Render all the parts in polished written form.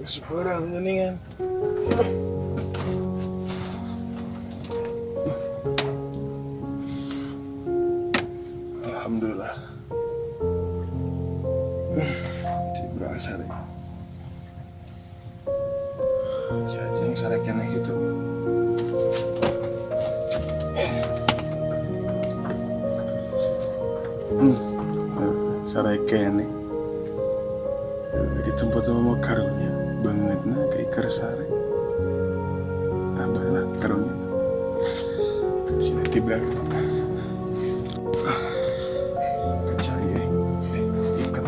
Geus beurang geuningan. Alhamdulillah. Tibra sare. Jajang sare keneh gitu. Sare keneh. Di tempat mau karunya banget nah kayak sare. Nah, lah karunya. Di sini tibra. Kecai ikat.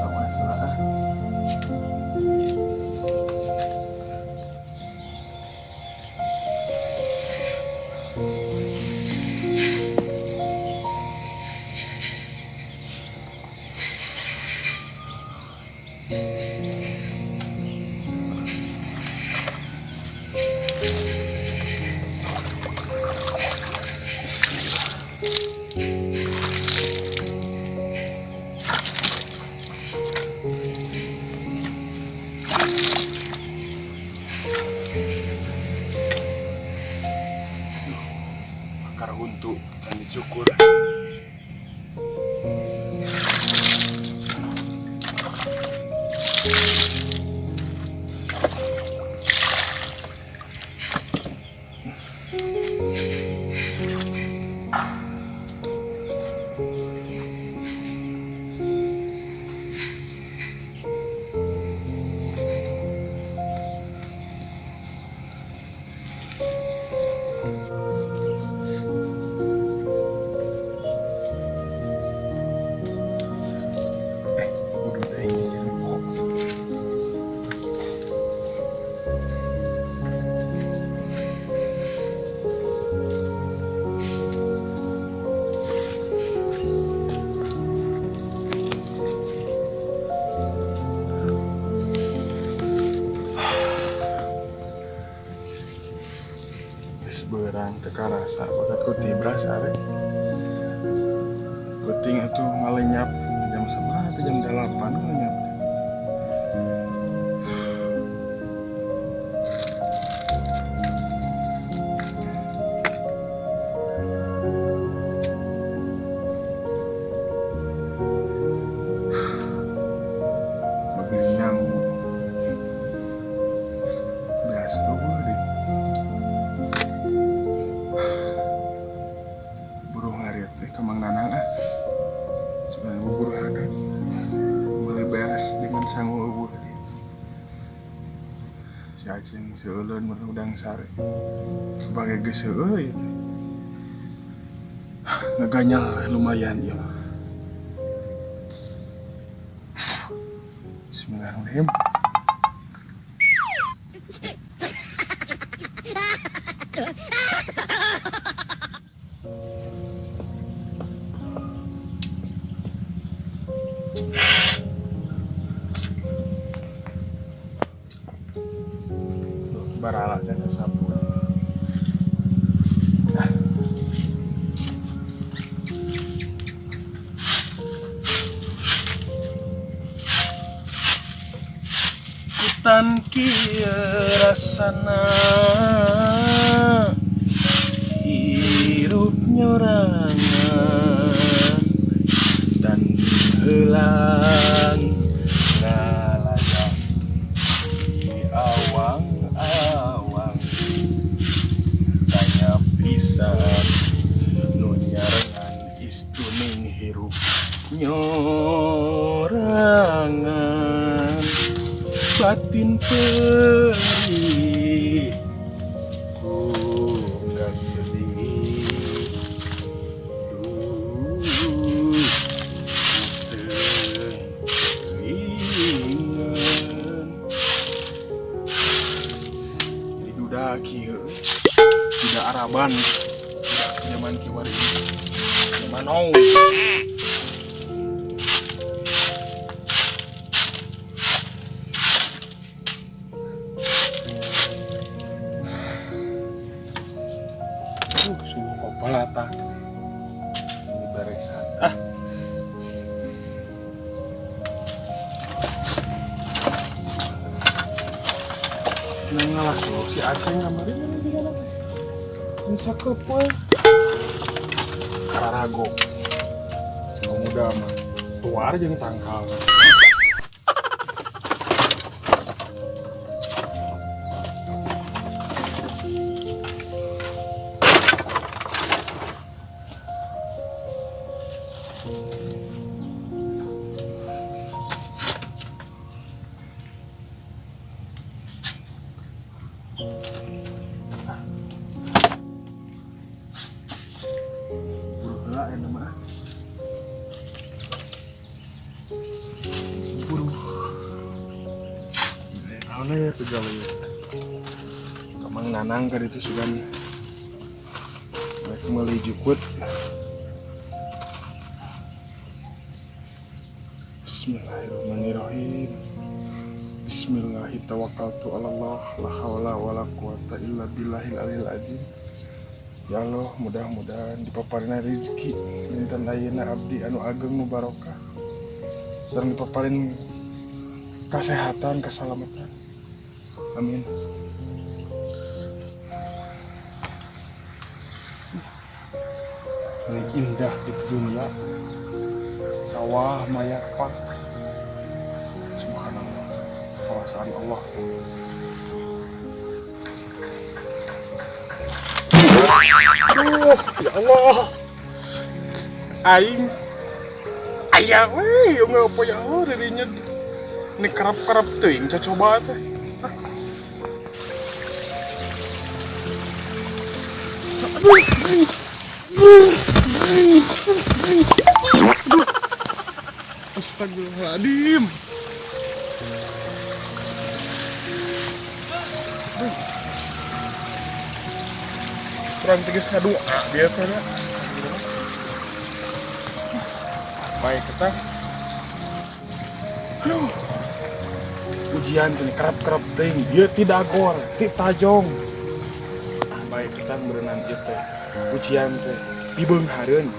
Awas lah. Akar huntu can dicukur. Udah aing rokok. Geus beurang teu karasa bakat ku tibra sare. Peuting atuh ngalenyap jam sabaraha teh, jam 8 ngalenyap teh. Bageur nyangu. Beas euweuh deui. Buru ngarit teh ka Mang Nanang ah. Sebenarnya buru hadat. Meuli beas dengan sangu euweuh deui. Si Aceng seuleun mun hudang sare. Sebagai geus heueuh ieu teh. Ngaganyal lumayan ieu mah. Bismillahirrahmanirrahim. Barala can sasapu. Hutan kieu rasana hirup nyorangan dan heulang ngalayang di awang-awang, tanya pisan nu nyarengan istuning hirup nyorangan, batin perih ku kasedih. Duh, teuing. Zaman kiwari. Zaman. Subuh kopalata. Ini beresan. Ah. Nang ngalas lo si Aceng kemarin mana juga nanti. Ini sakepoe. Kararago. Muda mah. Tuar jeung tangkal. Buru heula aya mah. Buru. Naon ya pegawe ya. Kamang Nanang kan itu sugan. Rek meuli jukut. Bismillahirrahmanirrahim. Bismillahirrahmanirrahim. Allah la haula wala quwata illa billahil aliyil azim. Ya Allah, mudah-mudahan dipaparina rezeki dinten ayeuna abdi anu ageng nu barokah. Sareng dipaparin kesehatan, keselamatan. Amin. Paling indah di dunia sawah mayapak. Subhanallah, kekuasaan Allah. Aduh, ya Allah. Aing aya we ieu apa ya Allah dirinya ini kerap-kerap teuing coba teh. Aduh. Aduh. Astagfirullahaladzim. Kurang tegas ngadoa dia teh nya. Baik kita. Aduh. Ujian teh kerap-kerap teuing, dia tidak gor, ti tajong. Baik kita berenang ieu teh. Ujian teh dibeunghareun.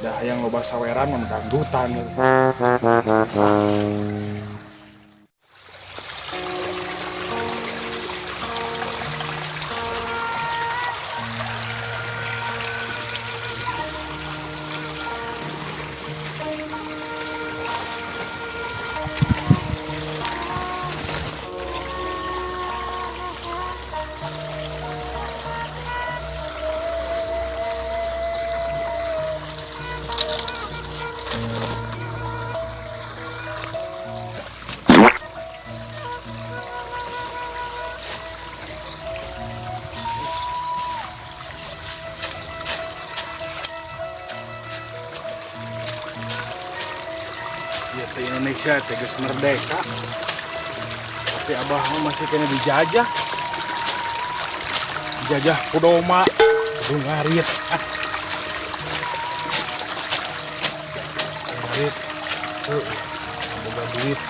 Dah hayang loba saweran mah dangdutan. Ya teh Indonesia teh geus merdeka. Tapi abah mah masih kena dijajah. Dijajah ku doma, ku ngarit. Ah. Ngarit. Heuh, boga duit.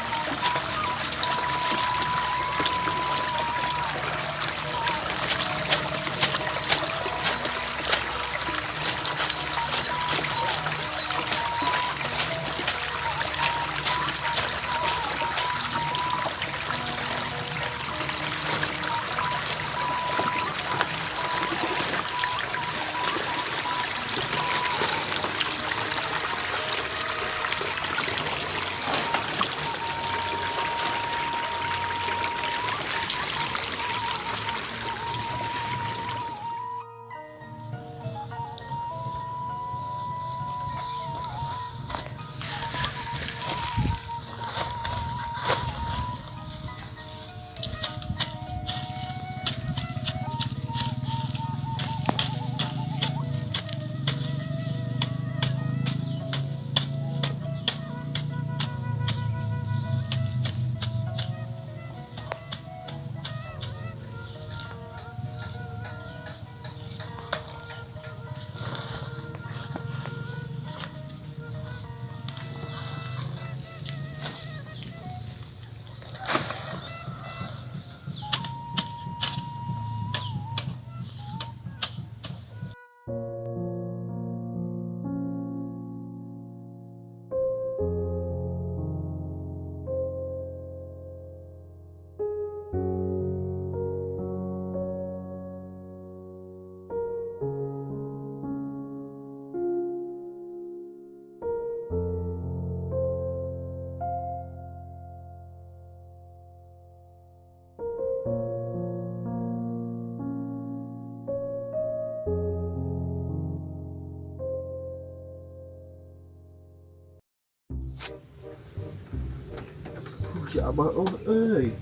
Si Abah oh euy.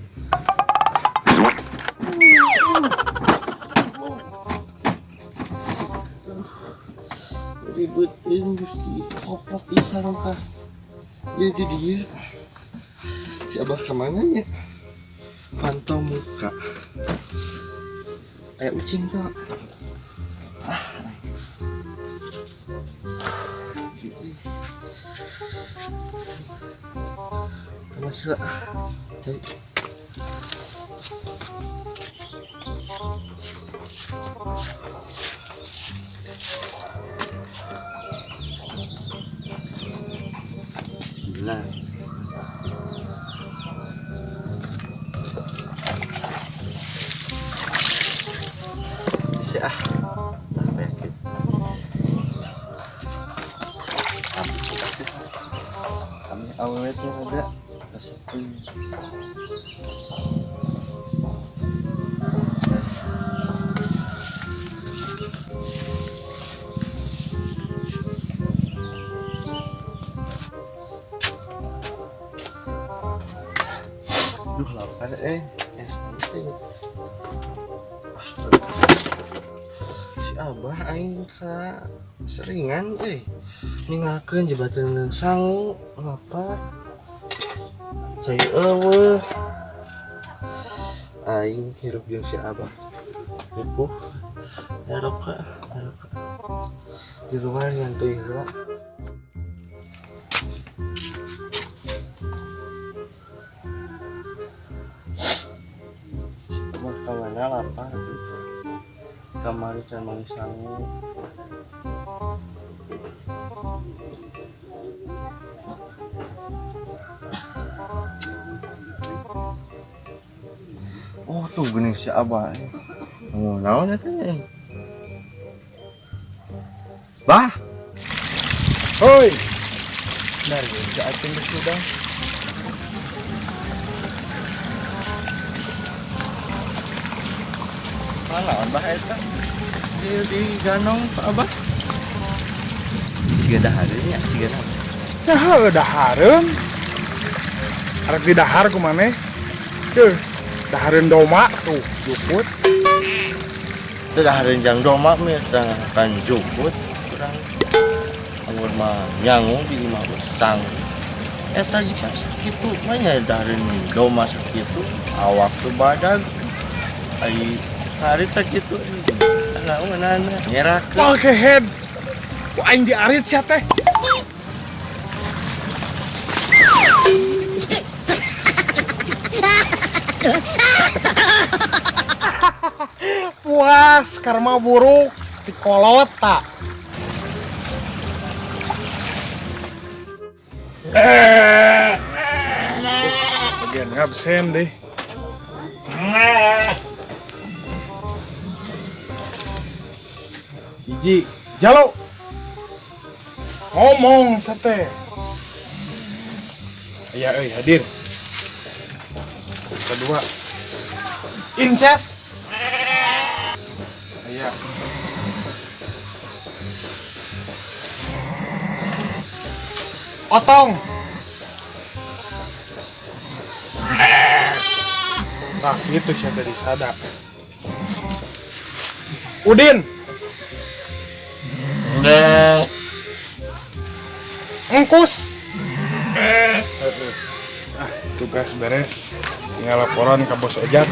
Ribetin Gusti koplok isang kah. Jadi dia si Abah kemana nya? Pantau muka. Kayak ucing tuh. Ah. Sama sila. Cari. Bismillah. Bisa ah. Tak yakin. Kami awet ada resep. Duh, lapar Astaga. Si Abah aing ka seringan ninggalkeun jembatan sangu lapar. Saya eueuh. Aing hirup jeung si Abah. Ripuh. Eroka, eroka. Di luar nyantai heula. Kamana lapar gitu. Kamari can manggih sangu. Oh tuh geuning si Abah. Oh, naon eta teh? Bah. Hoi. Nah, si Aceng geus hudang. Naon bah eta? Di ganong Pak Abah. Siga dahareun nya, siga naon? Ya heueuh dahareun. Arek di dahar ku maneh. Tuh, dahareun doma tuh, jukut. Teu dahareun jang doma mah kan jukut urang. Amun mah nyangu di imah sang. Eta jika sakitu mah nya dahareun doma sakitu, awak teu badag. Ai harit sakitu. Naon nana nyerakeun. Wah kehead. Ku aing diarit sia teh. Puas karma buruk dikolot tak. Bagian ngabsen deh. Hiji, jalo. Ngomong sate. Iya, euy, hadir. Kedua. Inces. Iya. Otong. Nah, itu siapa tadi sada. Udin. Engkus. Ah, tugas beres. Tinggal laporan ke bos Ojat.